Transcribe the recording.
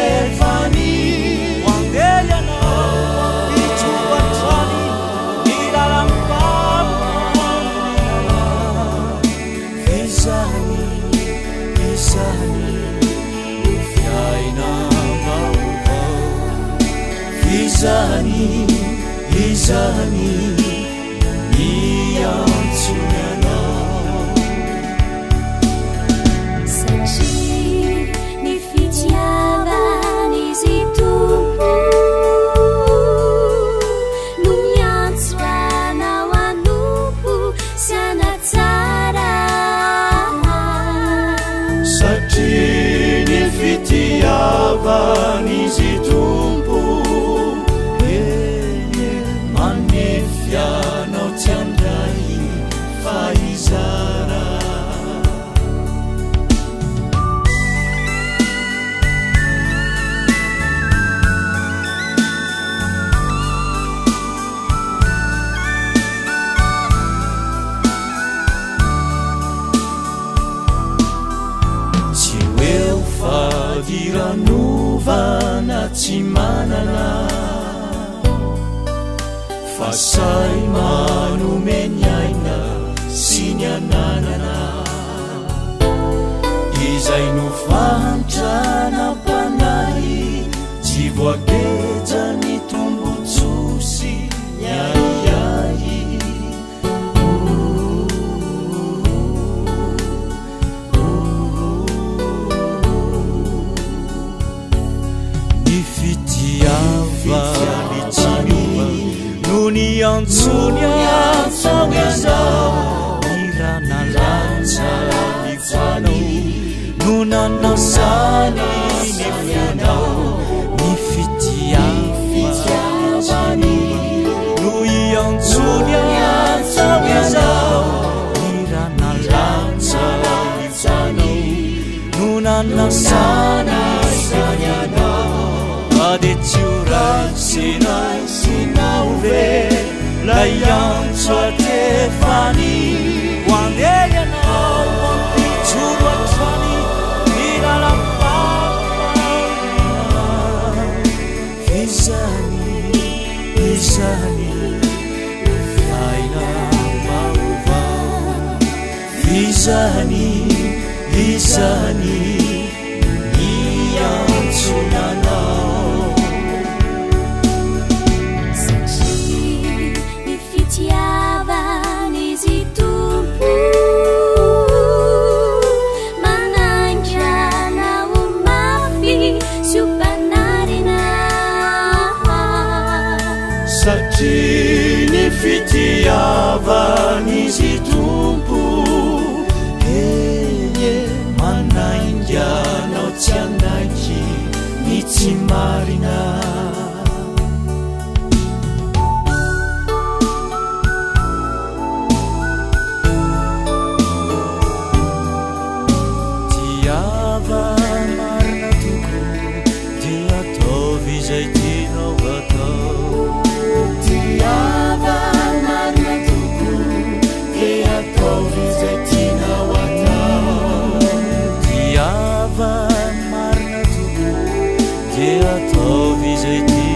atefany. Ho andeha ianao hampijoro hatrany ny lalam-pahamarinana. F'izany, izany no fiainam-baovao. F'izany, izany no miantsony anao. Satria ny fitiavan'Izy Tompo no miantso anao hanompo sy hanatsara. Satria ny fitiavan'Izy Tompo, eny e, manefy anao tsy handray fa hizara. Tsy ho eo fadiranovana tsy manana, fa sahy manome ny aina sy ny ananana. Izay nofahantrana am-panahy, tsy voageja ny tombotsoa sy ny ahiahy. Ny fitiavany tsy miova no niantsony anao izao, ny ra nalatsany ho anao no nanasany ny fonao. Ny fitiavany tsy miova no iantsony anao izao, ny ra nalatsany ho anao no nanasany anao. Fa dia tsy ho raisinao ve lay antso atefany? Ho andeha ianao hampijoro hatrany ny lalam-pahamarinana. F'izany, izany no fiainam-baovao. F'izany, izany no niantsony anao. Satria ny fitiavan'Izy Tompo manainga anao ho mafy sy ho mpanarina. Satria ny fitiavan'Izy Tompo, eny e, manainga anao tsy hanaiky ny tsy marina. Tiava marina tokoa, dia ataovy izay tianao atao. Tiava marina tokoa, dia ataovy izay tianao atao. Tiava marina tokoa, dia ataovy izay tianao.